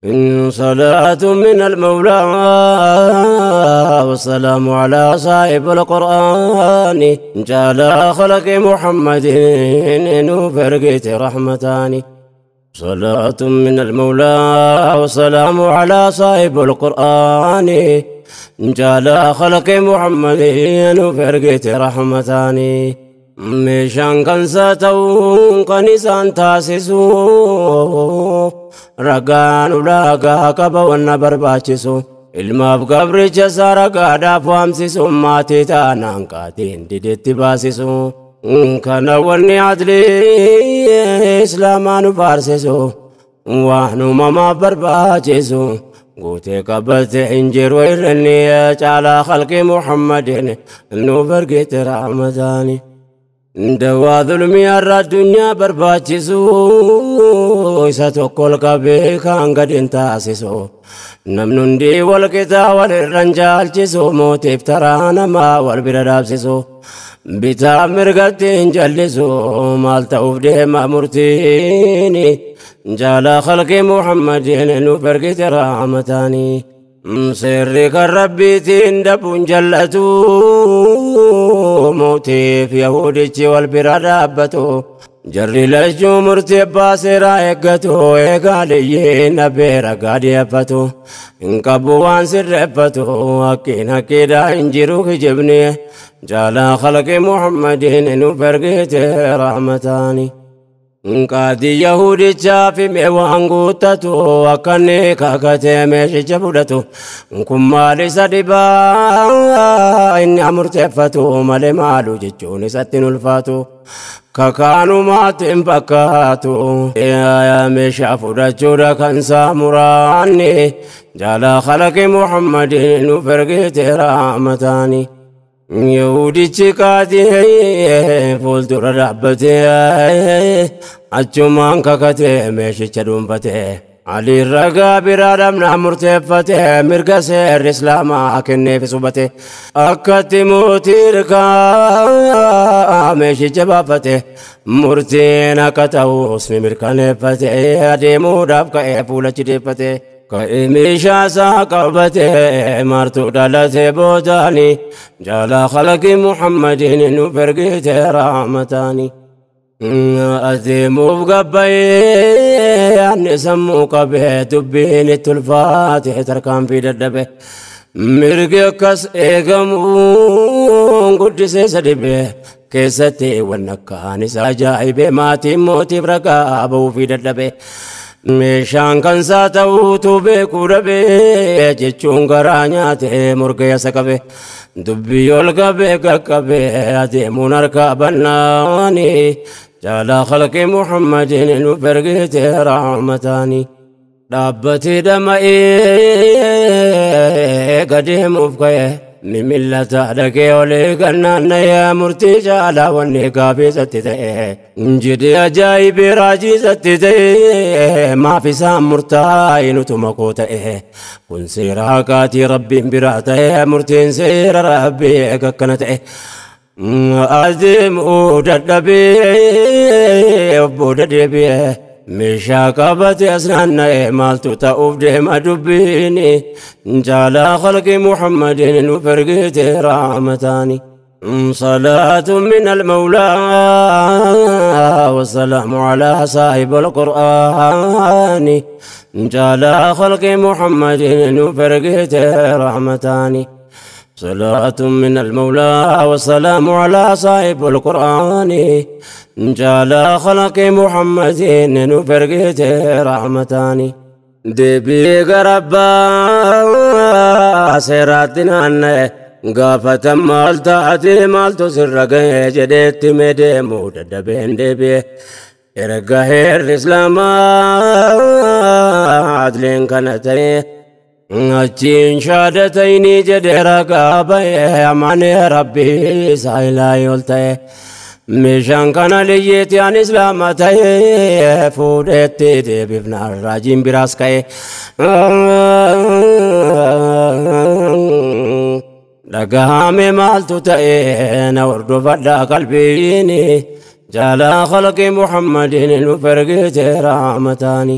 صلاة من المولى والسلام على صاحب القرآن جعل خلق محمد نفرقت رحمتان. صلاة من المولى والسلام على صاحب القرآن جعل خلق محمد نفرقت رحمتان. meeshaan kansaa ta'uun kan isaan taasisu ragaan ulaagaa qaba wanna barbaachisu ilmaaf gabricha isaa ragaadhaaf waamsisu maatii taanaan qaatiin didetti baasisu kana wanni adlii islaamaa nu faarsisu waan uumamaaf barbaachisu guutee qabate hin jiru irranni caalaa khalqii Muhammadin nu bargeete rahmataani. Dawaa dhulmii har'a addunyaa barbaachisu isa tokko ol qabee kaan gadi hin taasisu namni hundi wal qixaa wal irra hin caalchisu mootiif taraa namaa wal bira dhaabsisu bitaa mirgatti hin jallisu maal ta'uuf deema murtiin jaalaa khalqii Muhammadin nuuf ergite rahmataanii. Seerri kan rabbiitiin dabuun jallatu mootiif yahudichi wal bira dhaabbatu jarri lachuu murtii abbaa seeraa eeggatu eegaaliyyiin dhabee ragaa dhiyeeffatu hin qabu waan sirreeffatu hakkiin hakkiidhaa hin jiru kijibni jaalaa khalqi Muhammadiin nuuf ergite rahmataani. Qaadii Yahudichaa fi mee waan guuttatu akka inni kakatee meeshicha fudhatu kun maal isa dhibaa inni murteeffatu malee maalu jechuun isatti hin ulfaatu kakaanumaatti hin fakkaatu meeshaa fudhachuudha kan saamuraanni jaalaa khalaqi Muhammadin nuuf ergite rahmataani. Yahudichi qaadii fuuldura dhaabbatee achumaan kakatee meeshicha dhuunfatee Ali ragaa biraa dhabnaa murteeffatee mirga seerri islaamaa kenneef subate akkatti mootii hirkaa meeshicha baafate murtiin akka ta'us ni mirkaneeffate adeemuudhaaf ka'ee fuulachi deeffate. Ka'ee meeshaa isaa qabatee martuu dhalatee boodaani jaalaa khalaqii Muhammadin nuuf ergite rahmataani. Adeemuuf gabbayee anni sammuu qabee dubbiin itti ulfaate tarkaanfii dadhabe mirgi akkas eegamuun guddisee isa dhibee keessatti wanna akkaan isa ajaa'ibee maatiin mootiif ragaa ba'uufii dadhabe. Meeshaan kansaa ta'uutu beekuu dhabee jechuun garaa nyaatee morga yasa qabe dubbii ol qabee qaqqabee adeemuun harkaa bannaani jaalaa khalqii Muhammadin nuuf ergite rahmataani. Dhaabbatee dhama'ee gadeemuuf ka'e mimillata dhaqee olee gannaanna'ee murtii jaalaa wanni gaafii isatti ta'e jedhee ajaa'ibee raajii isatti ta'e maaf isaan murtaa'e nutuma koo ta'e kun seera haqaatii rabbiin biraa ta'e murtiin seera rabbii akkana ta'e. Adeemuu dadhabee obbo deebi'ee meeshaa qabate as naanna'e maaltu ta'uuf deema dubbiin jaalaa khalqi Muhammadin nuuf ergite rahmataani. صلاة من المولى والسلام على صاحب القرآن جعل خلق محمد نفرقت رحمتان. صلاة من المولى والسلام على صاحب القرآن جعل خلق محمد نفرقت رحمتان. دبي غربا سيراتنا gaafatan maal taate maaltu sirra ga'e jedheetti meedeemuu dadhabeen deebi'e erga heerri islaamaa adleen kana ta'e achiin shaadatayni jedhee ragaa ba'e amanee rabbii isaa ilaahi ol ta'e meeshaan kana liyyeetti an islaama ta'e fuudheetti deebifnaan raajiin biraas ka'e. Dhagahame maaltu ta'e na hordofadhaa qalbiin jaalaa khalqi Muhammadin nuuf ergite rahmataani.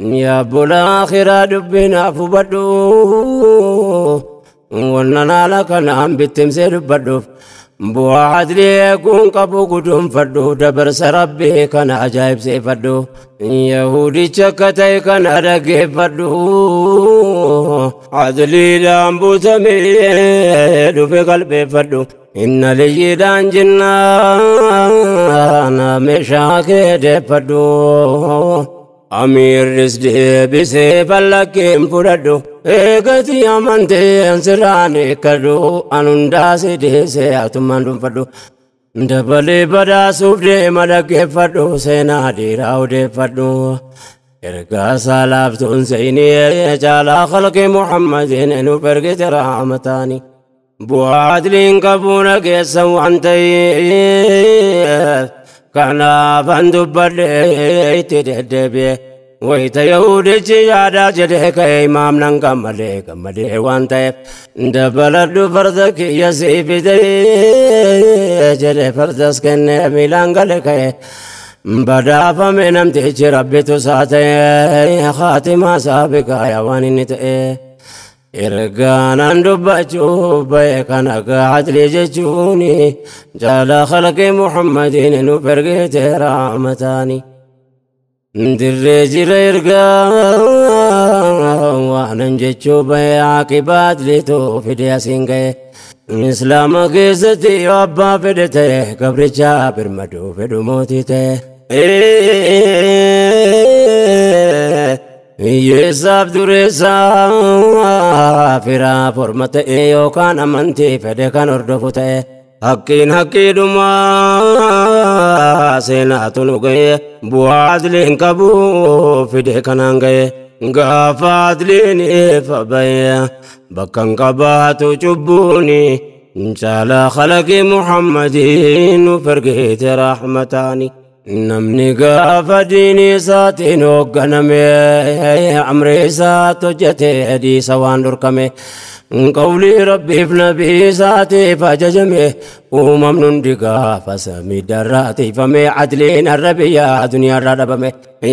Yaa bulaa akhiraa dubbinaaf hubadhu wannan haala kanaan bittimsee dubbadhuuf bu'aa adlii eeguun qabu guduunfadhu dabarsa rabbii kana ajaa'ibsiifadhu yahudicha akka ta'e kana dhaggeeffadhu adliidhaan buutamee dhufe qalbeeffadhu inna liyyiidhaan jinnaan meeshaa kee deeffadhu Amiirris deebisee fallakkeen fudhadhu eegati amanteen sirraan eeggadhu an hundaa si deessee atummaan dhuunfadhu dabalee badhaasuuf deema dhaggeeffadhu seenaa dhiiraa odeeffadhu ergaa saalaaftuun seenii caalaa khalqi Muhammadiin nuuf ergite rahmataani bu'aa adliin qabuu dhageessan waan ta'eef kanaafan dubbadhee itti deddeebi'e wayita yahudichi yaadaa jedhee ka'e imaamnan gammadee gammadee waan ta'eef dabaladhu farda kiyya sii fide jedhe fardas kennee miilaan gale ka'e badhaafame namtichi rabbitu isaa ta'e khaatimaa isaa biqaaya waan inni ta'e ergaanan dubbachuu ba'e kan akka adlii jechuuni jaala khalqi Muhammadiin nuuf ergite rahmataani. Dirree jira ergaa waanan jechuu ba'e aqibaa adliitu fide asiin ga'e. Islaama keessatti yoo abbaa fedhe ta'e gabricha birmaduu fedhu mootii ta'e. Hiyyeessaaf dureessaaf firaaf horma ta'e yookaan amantii fedhe kan hordofu ta'e haqqiin haqqiidhumaa seenaatu nu ga'e bu'aa adliin qabu fide kanaan ga'e gaafa adliin ifa ba'e bakka hin qabaatu cubbuuni caalaa khalaqi Muhammadiin nuuf ergite rahmataani. Namni gaafa diinii isaatiin hoogganame amri isaatti hojjete hadiisa waan dhorkame qawlii rabbiif nabii isaatiif ajajame uumamni hundi gaafa samii darraa tiifame adliin har'a biyya duniyaarraa dhabame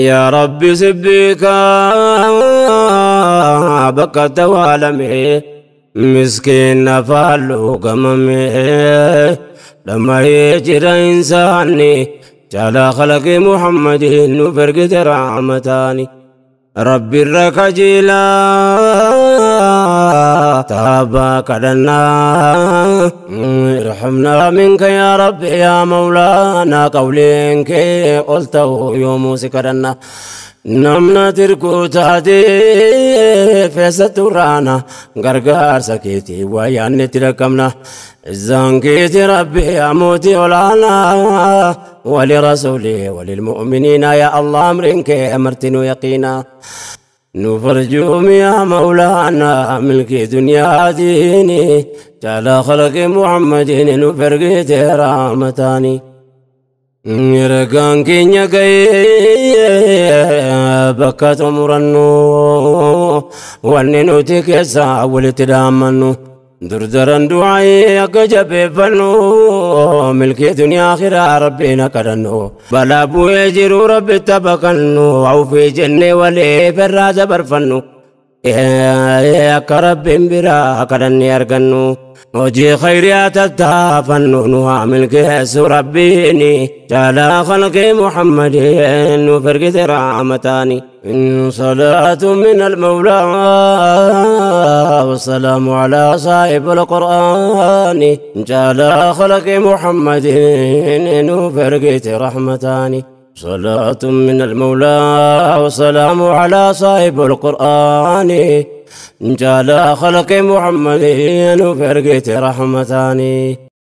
yaa rabbi sibbiikaa bakka tawaalame miskiin afaan luugamame dhama'ee jira insaanni جعل خلق محمد نفرقت رحمتاني ربي الركجلا تابا كدنا ارحمنا منك يا رب يا مولانا قولك قلته يوم سكرنا نمنا تركو تاتي فيسترانا غرغار سكيتي ويان تركمنا زنكيتي ربي يا موتي ولانا ولرسوله وللمؤمنين يا الله أمرك أمرتن يقينا نفرجهم يا مولانا ملك دنيا ديني تعالى خلق محمد نفرقت رحمتاني Ergaan keenya ga'ee bakka xumurannu wanni nuti keessaa walitti dhaammannu durdaran du'aayee akka jabeeffannu milkii duniyaa akhiraa rabbiin akka kadhannu balaa bu'ee jiru rabbitti baqannu awfii jennee waliif irraa dabarfannu akka rabbiin biraa kadhannee argannu hojii khayriyaa tattaafannu nu haa milkeessu rabbiini caalaa khalqii Muhammadiin nuuf ergite rahmataani. صلاة من المولى والسلام على صاحب القرآن جعل خلق محمد نفرقت رحمتان صلاة من المولى والسلام على صاحب القرآن جعل خلق محمد نفرقت رحمتان.